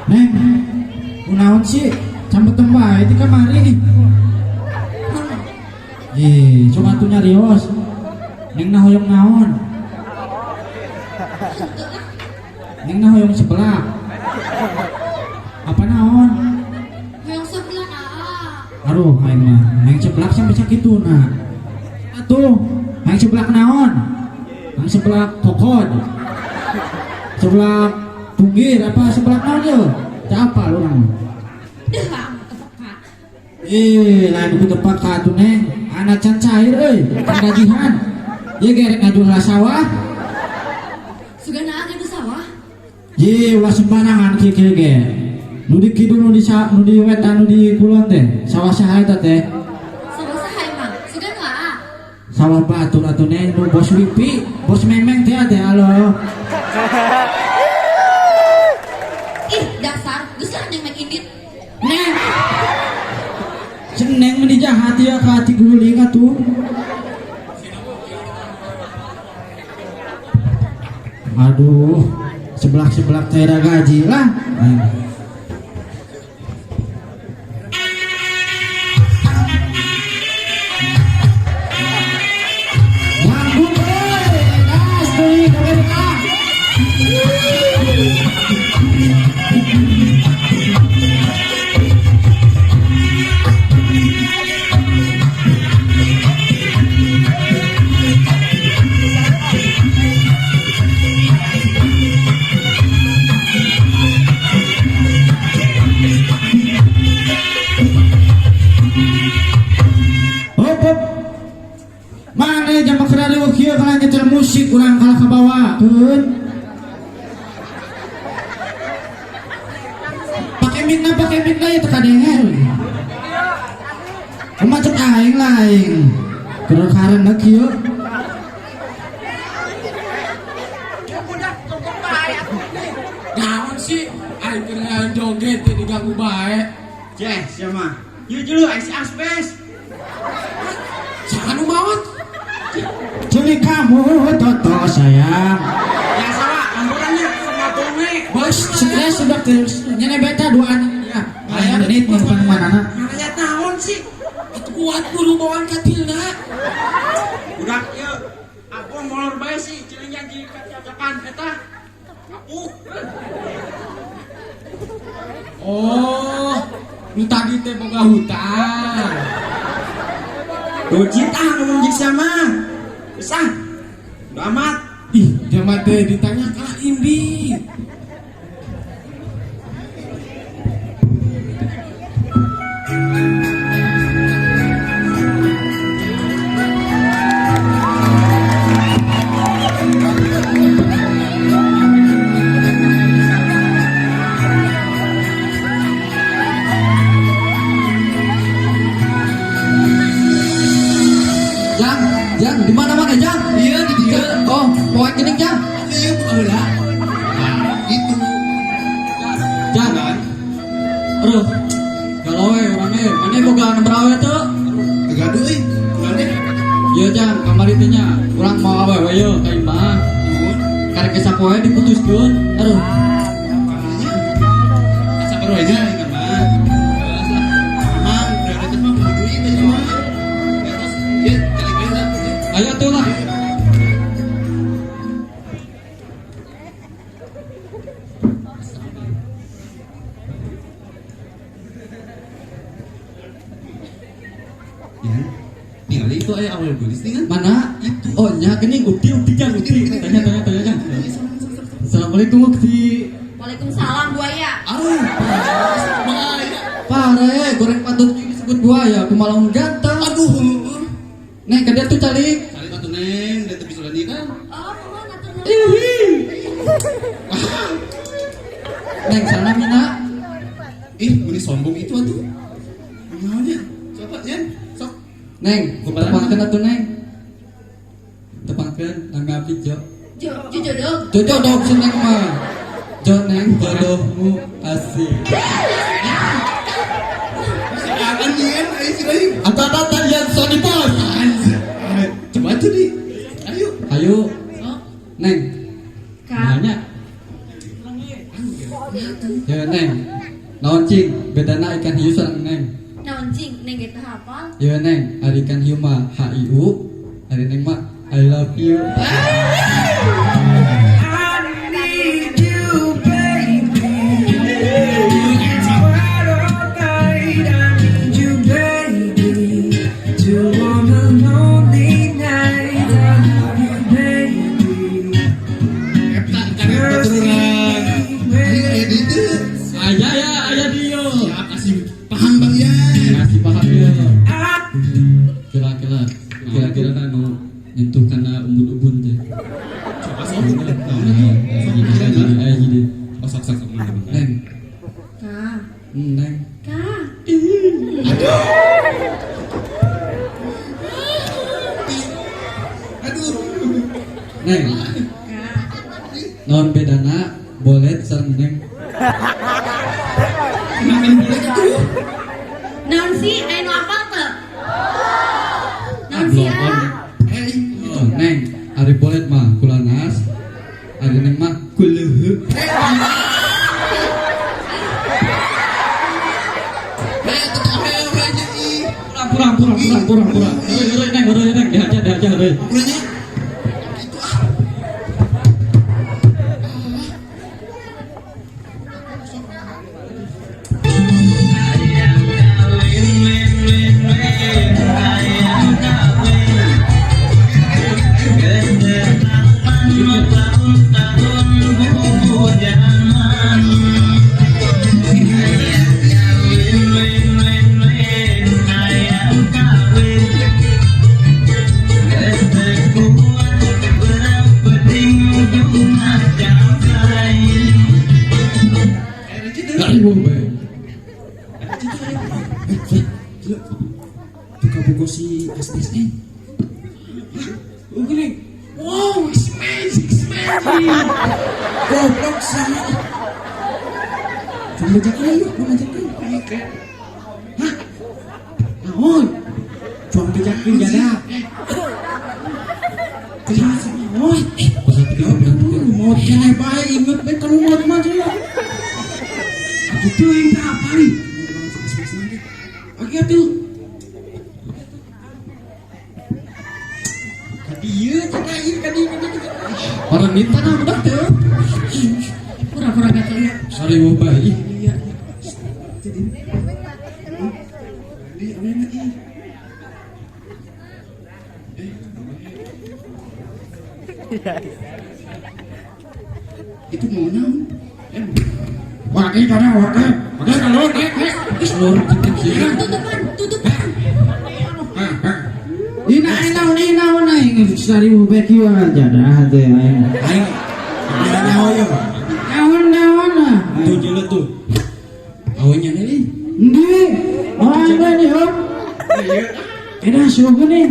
Neng, kunaon sih? Cambeteng bae ti kamari. Ih, coba tuh nyarios. Neng na hoyong naon? Neng na hoyong sebelah. Apa naon? Hoyong sebelah ah. Aduh, aing mah. Aing seblak sampai sakituna. Atuh, aing seblak naon? Aing seblak kokod. Seblak tunggir apa seblak naon ye? Teu apa urang mah. Deh, ah, tepeka. Ih, lain ku tepak ka atuh Neng. Anak can cair euy, can gajihan. Ye gerek ngajul sawah. Sugana gaduh sawah. Ye ulah sembarangan kieu kieu ge. Nu di kidul nu di nu di wetan nu di kulon teh, sawah saha eta teh? Sawah saha emang? Sugana ah. Sawah batur atuh Neng, nu bos Wipi, bos Memeng teh teh halo. Ih, dasar geus lah neng mek indit. Neng. Ceneng meni jahat ya ka hati guling atuh. Aduh, seblak-seblak teh da gaji lah. Manggung euy, gas deui ka mereka. Hop, hop. Mana jam keur riweuh kieu kana nyetel musik urang kalah kabawakeun. Pake mic na ya teu kadenger. Kumaha cek aing lah aing. Keur karena kieu. Naon sih? Aing keur joget teh diganggu bae. Ceh, siapa? Yuk julu, aing si Asbes. Saha nu maot? Celi kamu toto sayang. Ya salah, ambulannya sama bome. Bos, stres sudah terus. Nyene beta dua anak ya. Aya menit mun mana? Nanya tahun sih. Atuh kuat buru bawaan katilna. Udah, yuk. Aku molor bae sih, ciling janji kacakan eta. Ngapuk. Oh, nu tadi teh boga hutang. Dojit ah ngomong jeung sama. Geus ah. Udah amat. Ih, dia mah teh ditanya kalah indit. Jang, Jang, di mana mana Jang? Iya di dia. Oh, poek geuning Jang. Iya, heula. Nah, itu. Jang. Aduh. Galau we urang ge. Mane boga nomor awe teu? Gaduh euy. Kumaha? Iya Jang, kamari teh nya. Urang mau awewe ye ka imah. Karek geus sapoe diputuskeun. Aduh. Asa baru aja ingat mah. Emang prioritas mah kudu duit aja mah. Ya terus ya calik bae lah. Ayo tuh lah. Ya. Ningali itu aya awal gelis nih kan? Mana? Itu. Oh, nya geuning Ukti, Ukti Jang, Ukti. Tanya tanya tanya Jang. Assalamualaikum Ukti. Waalaikumsalam buaya. Aduh, Bahaya. pare goreng patut disebut buaya, kumaha lamun ganteng. Aduh. Neng, ka dia tuh calik. Calik atuh Neng, da teu bisa lagi kan? Oh, mohon atur nuhun. Ihi. Neng, sana Mina. Ih, meni sombong itu atuh. Kumaha Coba Yen, sok. Neng, tepangkeun atuh Neng. Tepangkeun nami abdi Jo. Jo, jo jodog. Jo jodog si Neng mah. Jo Neng jodohmu asik. Silakan Yen, ayo silakan. Atau tata yang Sony Pos. Anjir. Coba tuh di. Ayo. Ayo. Neng, Kak. nanya. Ya Neng. Naon cing, bedana ikan hiu sareng neng? Naon cing, neng ge teu hafal. Iya neng, ari ikan hiu mah HIU, ari neng mah I love you. I need you, baby. It's quite alright. I need you, baby. To warm the lonely night. I love you, baby. Eta karek baturan. Aya ya, aya dio. Siap kasih paham Bang ya. Ngasih paham ya. Kira-kira, kira-kira kan nu nyentuh kana ubun-ubun teh. Sok sok. Jadi, aya jadi. Oh sok sok sok mana Bang. Neng, Kah, neng. kah. Aduh. Neng, Kah. naon bedana bolet sareng neng? Makan boleh itu. Naon sih, aya nu apal teu? Naon sih ah? Eh, Oh, neng, ari bolet mah kulanas, ari neng mah kuleuheu. Eh, tetep aja ih. Kurang, kurang, kurang, kurang, kurang. Heureuy, heureuy, neng, heureuy, neng, dihajar, dihajar, heureuy. Kurangnya itu ah. Ribu bae. Buka buku si SSN. Gini. Wow, it's magic, it's magic. Goblok sama. Cuma bacakan yuk, mau bacakan. Hah? Naon? Cuma bacakan jada. Kenapa? Naon? Maut keneh bae inget bae kalau maut mah cenah. Atuh teuing teh apa nih? Oke atuh. Kadieu cenah ieu kadieu kadieu. Orang minta nah budak teh. Pura-pura gak kelihatan. Seribu bae. Ih, Iya. Jadi di mana ih? Itu mau naon? Wah, ini karena wah, oke kalau nek nek. Seluruh titik sih. Tutupan, tutupan. Ini naon ini naon aing 1000 bae kieu aja dah teh aing. Aing ada nyawa ya, Pak. Naon naon ah. Tuh jelet tuh. Awalnya nih. Endi? Oh, ada nih, Om. Edah suhu nih.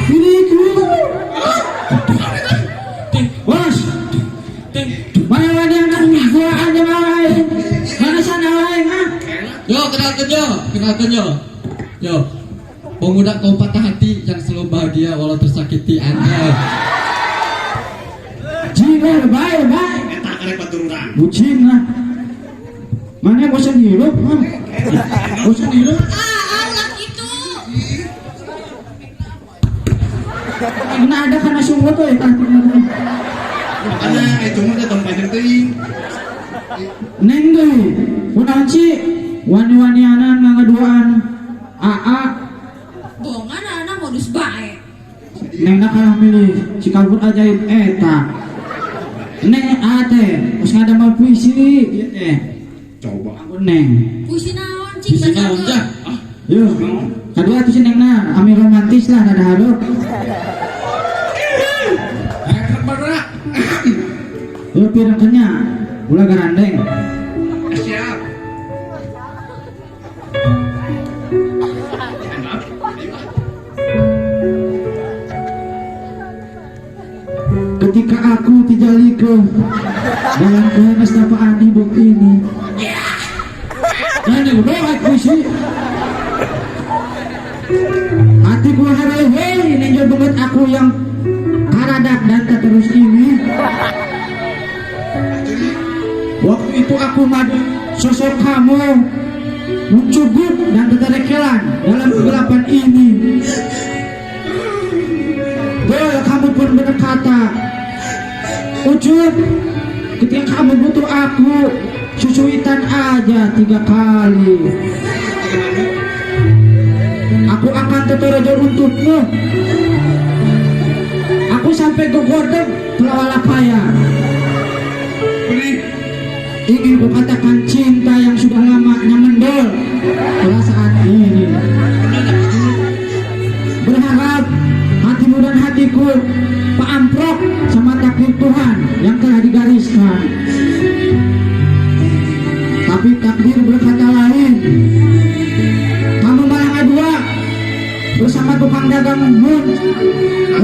Ini ku. Bos. Mana ada anak gua ada lain. Mana sana lain, ha? Yo, kenalkan yo, kenalkan yo. Yo. Pemuda kaum patah hati yang selalu bahagia walau tersakiti Anda. Jika baik, baik. Eta karek baturan. Bucin lah. Mana bosan hidup, ha? Bosan hidup. Ah, ulah gitu. Nah ada karena sungguh tuh ya kan. Makanya itu mah teh tong panjang teuing. Neng deui, kunaon sih? Wani-wanianan ngaduaan. AA Bohongan anak modus bae. Neng nak kalah milih si kabut ajaib eta. Neng A teh, geus ngadamel puisi ieu teh. Coba. Ampun neng. Puisi naon cing Puisi naon, bacakeun. Cah? Ah, Yuk, kadua tuh si neng na, ami romantis lah nada harup. eh berak. Yuk pirang kenya, ulah garandeng. Siap. Ketika aku tidak dalam kenestapaan hidup ini. Nah, ini udah puisi. Hatiku hei ninjo banget aku yang karadak dan terus ini. Waktu itu aku madu sosok kamu mencugup dan teterekelan dalam kegelapan ini. Dol, kamu pun berkata, Ucup, ketika kamu butuh aku, susuitan aja 3 kali. Aku akan tetorojo untukmu. Aku sampai ke gordon telawala kaya. Ingin kukatakan cinta yang sudah lama nyamendol perasaan ini. Berharap hatimu dan hatiku Pak Amprok sama takdir Tuhan yang telah digariskan. Tapi takdir berkata lain. Kamu malah ngadua bersama tukang dagang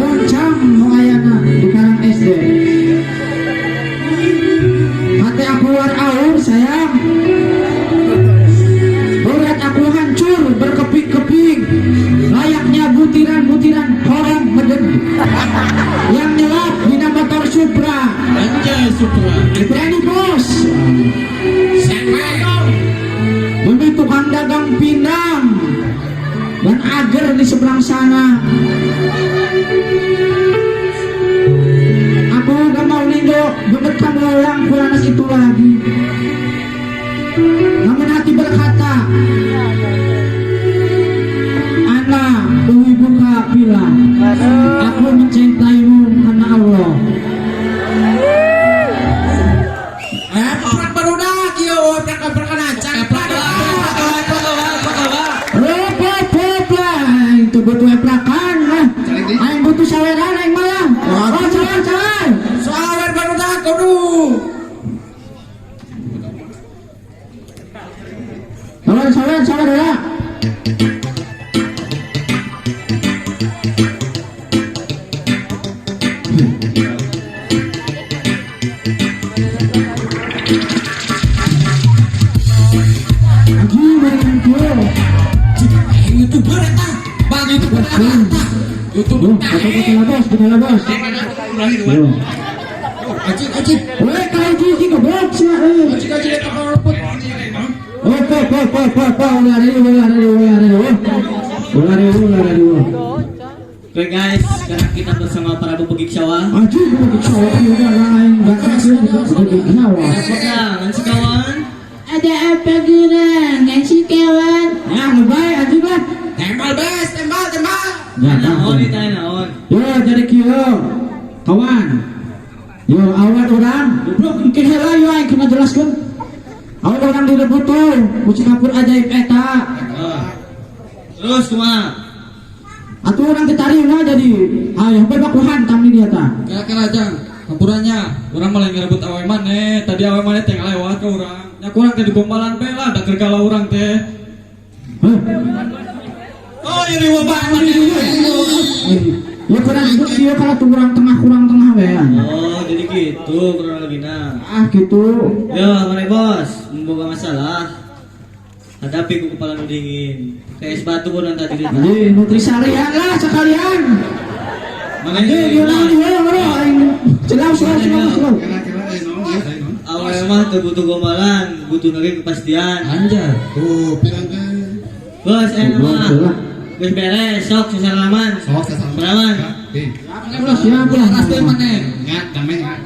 muncang muayana di Karang SD. Hati aku war aur sayang. Berat aku hancur berkeping-keping layaknya butiran-butiran korong meden yang nyelap di motor Supra. Anjay Supra. Berani bos. Demi tukang dagang pindang dan agar di seberang sana. Aku gak mau nengok banget kamu yang kuranas itu lagi. Namun hati berkata, Ana buka bila aku mencintaimu karena Allah. Prak barudak ieu prak-prakan acan. Itu butuh eprakan lah. Aing butuh saweran aing malah. Oh, sawer sawer. Sawer barudak kudu. Sawer sawer sawer ya. YouTuber eta. Bang YouTuber eta. YouTuber. Bos, betul bos. Acik acik. Weh, kalau gigi goblok sih. Acik acik eta kalau leput. Oh, po po po po po, ulah dari ulah dari ulah dari ulah dari ulah dari. Oke guys, sekarang kita bersama para bebegik sawah. Anjing bebegik sawah udah lain, bahkan sih bebegik sawah. Apa kawan? Ada apa gerak? Ngasih kawan. Ya, lebay anjing lah. Tembal bes, tembal, tembal. Ya, naon ditanya naon. Yo, jadi kieu. Kawan. Yo, awal orang, goblok engke heula yo aing kena jelaskeun. Awal orang direbut tuh, kucing kapur ajaib eta. Terus kumaha? Atuh orang ditarima jadi ayo bae baku hantam di dia tah. Kira-kira jang, kampurannya. Urang malah ngerebut awe maneh, tadi awe maneh teh ngalewat ka urang. Nya kurang teh digombalan bae lah, da keur galau urang teh. Heh. Oh, ini wabah maneh. Ya kurang kieu kalau tuh kurang tengah we. Oh, jadi gitu kronologina. Ah gitu. Yo, mana bos, membawa masalah. Hadapi ku kepala nu dingin. Kayak es batu pun nanti tadi. Jadi nutrisarian lah sekalian. Mana Jadi yo naon ieu bro aing celau celau celau celau. Kira-kira eh naon ieu teh naon. Awalnya mah teu butuh gombalan, butuh lagi kepastian. Anjay. Tuh, pirangkeun. Bos, mah. Geus beres, sok sasalaman. Sok sasalaman. Salaman. Oke. Siap lah. Ras teh maneh. Nya, damai nya.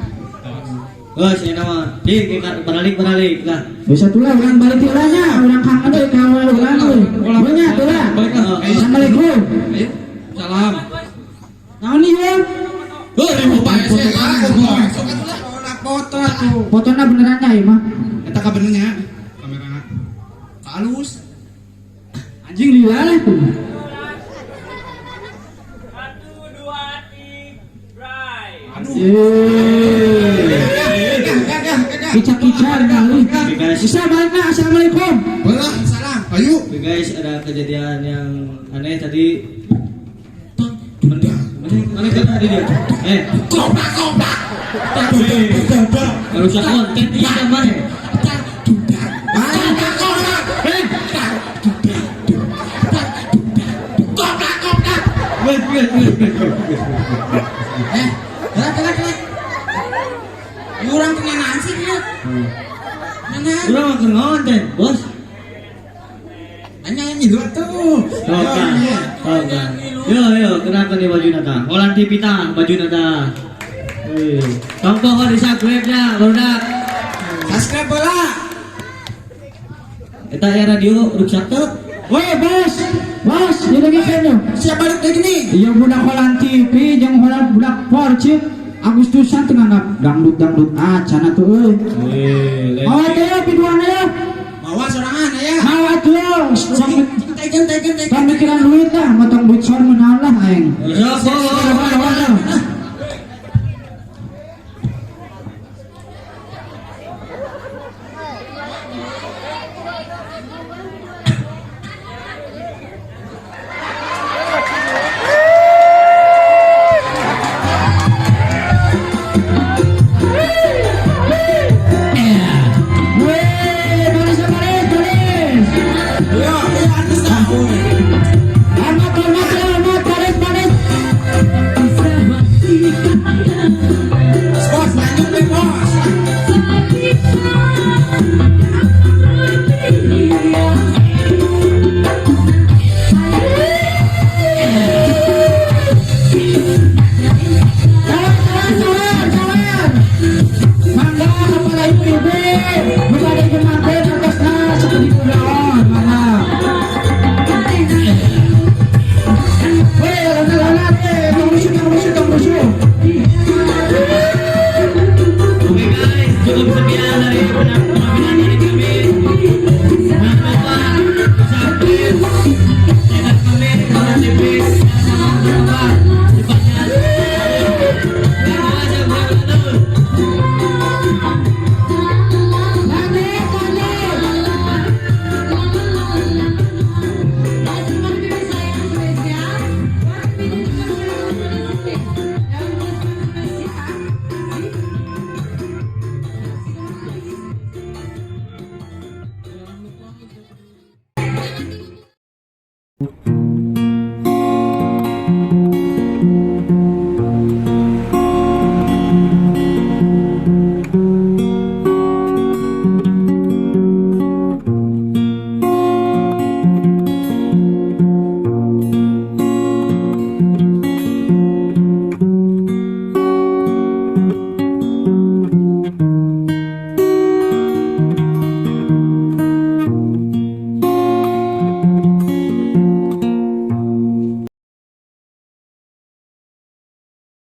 Bos, enak mah. Di, balik balik lah. Bisa tuh lah, orang balik heula nya, orang kangen deui ka urang euy. Banyak tuh lah. Balik lah. Assalamualaikum. Ayo. Salam. Naon ieu? Heuh, ribu bae sih. Sok atuh lah. Foto atuh. Fotona beneran nya ieu mah. Eta kabenernya kamerana. Halus. Anjing lila lah tuh. 1, 2, 3, Aduh. Kica-kica kali. Bisa balik nak. Assalamualaikum. Belah, salam. Ayo. Oke guys, ada kejadian yang aneh tadi. Mana kan tadi dia? Kompak, kompak. Rusak konten iya mana? Kompak, kompak. Wes, wes, wes, wes, wes. Eh, gerak gerak gerak. Urang teh nanaon sih dia? Nanaon? Urang mah keur ngonten, Bos. Anya ngilu atuh. Tuh kan, tuh kan. Yo yo, kenapa nih baju nata? Holland TV tah, baju nata. Wih, tong pokok di subscribe nya, barudak. Subscribe bola. Eta ya radio rusak teu. Weh, bos. Bos, ieu lagi kan yo. Siap balik lagi nih. Iya budak Holland TV jeung Holland budak Porsche. Agustusan teu nganggap dangdut-dangdut acan atuh euy. Wih, Mawa teh ya piduan ya. Bawa sorangan aya. Mawa tuh. Sok Tegen tegen tegen. tong mikiran duit lah, motong duit sor menaon lah aing. Sok, sok, sok. Waduh, waduh, waduh. Weh, tulis tulis tulis. Yo, yo artis dah. Hormat, hormat, hormat, baris, baris. Bos, lanjut nih bos. Sawer, sawer, sawer, sawer. Mangga kepala ibu-ibu, nu bade kemangkeun artosna seperti kunaon, mangga. Weh, lona-lona, weh, tong rusuh, tong rusuh, tong rusuh. Oke guys, cukup sekian dari penampilan dari kami. Jangan lupa subscribe channel kami Holland TV sama lupa sifatnya. Terima kasih, bro. Lanjut, lanjut.